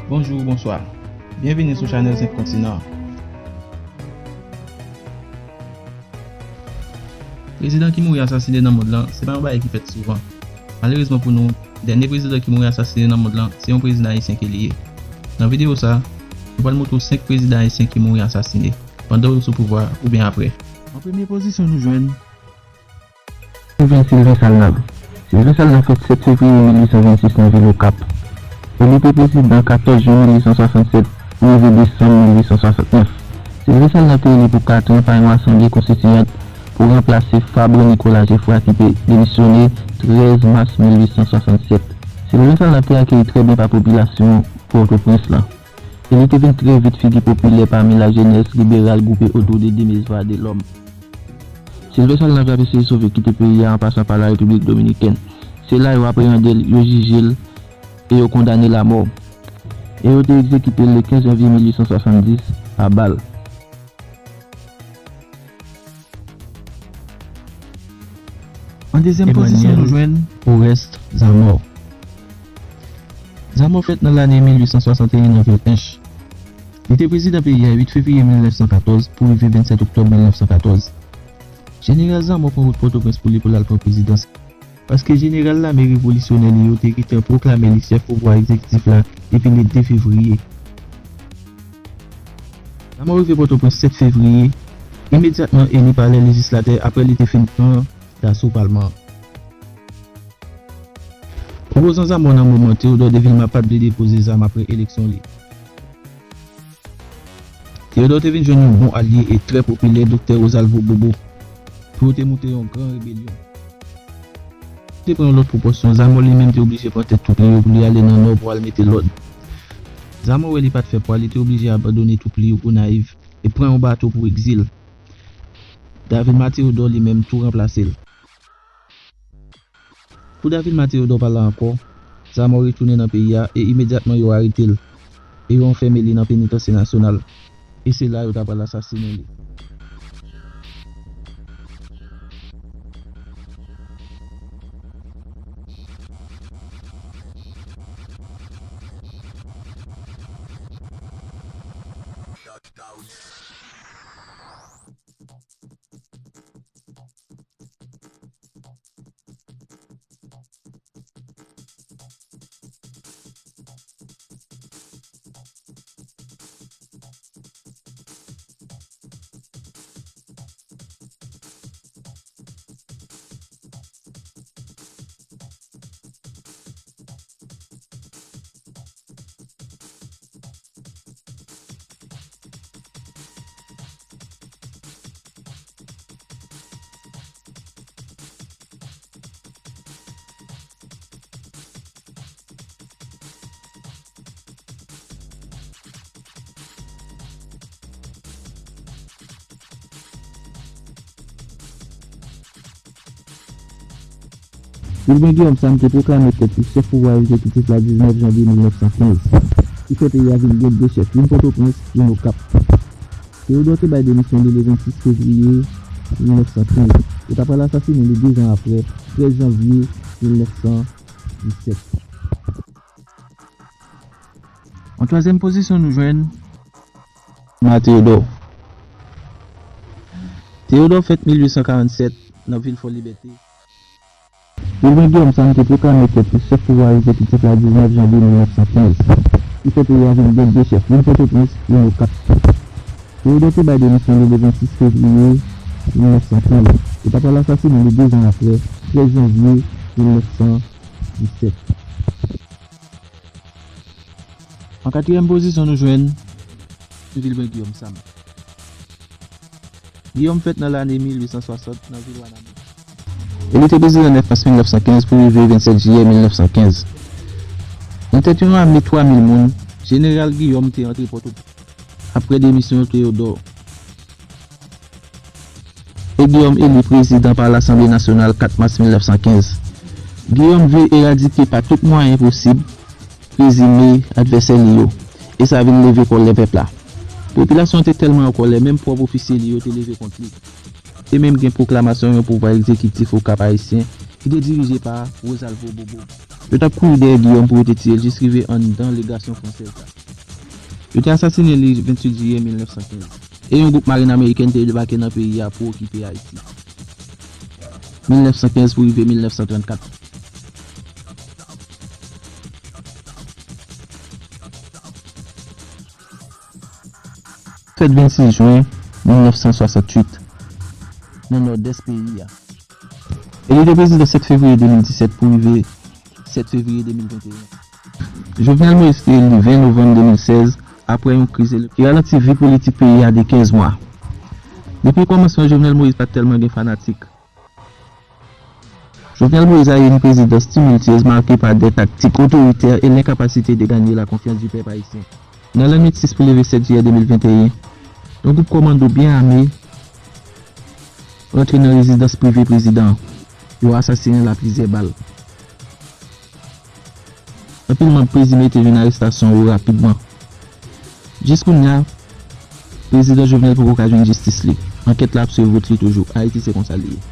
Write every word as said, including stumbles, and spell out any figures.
Bonjou, bonswa. Byenvini sou chanèl Senk Kontinan. Prezidan ki mouri asasinen nan mond lan, se pa yon bagay ki fèt souvan. Malerezman pou nou, dènye prezidan ki mouri asasinen nan mond lan, se yon prezidan ayisyen ke li ye. Nan videyo sa, nou pral montre w senk prezidan ayisyen ki mouri asasinen pandan yo sou pouvwa oubyen apre. An premye pozisyon nou jwenn Sylvain Salnav. Sylvain Salnav fèt sèt fevriye mil uit san vennsis nan vil Okap. E li te prezidan katòz jen mil uit san swasannsèt pou rive desanm mil uit san swasannnèf. Sylvain Salnav te eli pou kat an pa yon asanble konstitiyant pou ranplase Fabre Nicolas Geffrard ki te demisyone trèz mas mil uit san swasannsèt. Sylvain Salnav te akeyi trè byen pa popilasyon Pòtoprens lan. E li te vin trè vit figi popilè pami lajenès liberal gwoupe otou de Denis Vadelhomme. Sylvain Salnav ap eseye sove kite peyi a an pasan pa la Repiblik Dominikèn. Se la yo apreyande l, yo jije l e yo kondane l amò. E yo te egzekite l le kenz janvye mil uit san swasanndis pa bal. An dezyèm pozisyon, nou jwenn Oreste Zamor. Zamor fèt nan lane mil uit san swasanteyen nan vil Ench. Li te prezidan peyi a uit fevriye mil nèf san katòz pou rive vennsèt oktòb mil nèf san katòz. Jeneral Zamor pran wout Pòtoprens pou li pou l al pran prezidans, paske jeneral lame revolisyonè li yo te gentan pwoklame li chèf pouvwa egzekitif la depi le de fevriye. Zamor rive Pòtoprens sèt fevriye, imedyatman eli palè lejislatè apre li te fin pran daso palman an. Opozan Zamor nan moman Théodore Devilma pa t vle depoze zam apre eleksyon li. Théodore te vin jwenn yon bon alye e trè popilè, Doktè Rosalvo Bobo, pou yo te moute yon gran rebelyon. Te pran yon lòt pwopòsyon, Zamor li menm te oblije pran tèt twoup li yo pou li ale nan Nò pou al mete lòd. Zamor wè li pa t fè pwa, li te oblije abandone twoup li yo Gonayiv e pran yon bato pou egzil. Davilma Théodore li menm tou ranplase l. Pou Davilma Théodore pa la ankò, Zamor retounen nan peyi a e imedyatman yo arete l e yo anfèmen li nan Penitansye Nasyonal. E se la yo ta pral asasinen li. Vilben Guillaume Sam te pwoklame tèt li chèf pouvwa egzekitif la diznèf janvye mil nèf san kenz. Li fè peyi a vin gen de chèf, youn Pòtoprens, youn Okap. Théodore te bay demisyon li le vennsis fevriye mil nèf san kenz. Yo ta pral asasinen li de zan apre, trèz janvye mil nèf san disèt. An twazyèm pozisyon, nou jwenn Vilben Théodore. Théodore fèt mil uit san karannsèt nan vil Fò Libète. Vilben Guillaume Sam te pwoklame tèt li chèf pouvwa egzekitif la diznèf janvye mil nèf san kenz. Li fè peyi a vin gen de chèf, youn Pòtoprens, youn Okap. Théodore te bay demisyon li le vennsis fevriye mil nèf san kenz. Yo ta pral asasinen li de zan apre, trèz janvye mil nèf san disèt. An katriyèm pozisyon, nou jwenn Vilben Guillaume Sam. Guillaume fèt nan lane mil uit san swasant nan vil Wanament. E li te prezidan nèf mas mil nèf san kenz pou rive vennsenk jiyè mil nèf san kenz. Nan tèt yon ame twa mil moun, Jeneral Guillaume te antre Pòtoprens apre demisyon Théodore. E Guillaume eli prezidan pa Lasanble Nasyonal kat mas mil nèf san kenz. Guillaume vle eradike pa tout mwayen posib prezime advèsè li yo, e sa vin leve kòlè pèp la. Popilasyon an te tèlman an kòlè, menm pwòp ofisye li yo te leve kont li. Te menm gen pwoklamasyon yon pouvwa egzekitif Okap ayisyen ki te dirije pa Rosalvo Bobo. Yo t ap kouri dèyè Guillaume pou yo te tiye l jis rive anndan legasyon fransèz la. Yo te asasinen li venntuit jiyè mil nèf san kenz. E yon gwoup marin ameriken te debake nan peyi a pou okipe Ayiti. Mil nèf san kenz pou rive mil nèf san trannkat. Fèt vennsis jen mil nèf san swasanntuit nan nòdès peyi a. E li te prezidan sèt fevriye de mil disèt pou rive sèt fevriye de mil venteyen. Jovenel Moïse te eli ven novanm de mil sèz apre yon kriz ele-, ki ralanti vi politik peyi a de kenz mwa. Depi kòmansman, Jovenel Moïse pa t tèlman gen fanatik. Jovenel Moïse a eli prezidans tumiltyez make pa de taktik otoritè e lenkapasite de ganye la konfyans di pèp ayisyen. Nan lannwit sis pou leve sèt jiyè de mil venteyen, yon gwoup kòmando byen ame rantre nan rezidans prive prezidan an. Yo asasinen l a plizyè bal. Anpil manm prezime te jwenn arestasyon yo rapidman. Jis kounye a, prezidan Jovenel poko ka jwenn jistis li. Ankèt la ap swiv wout li toujou. Ayiti se konsa li ye.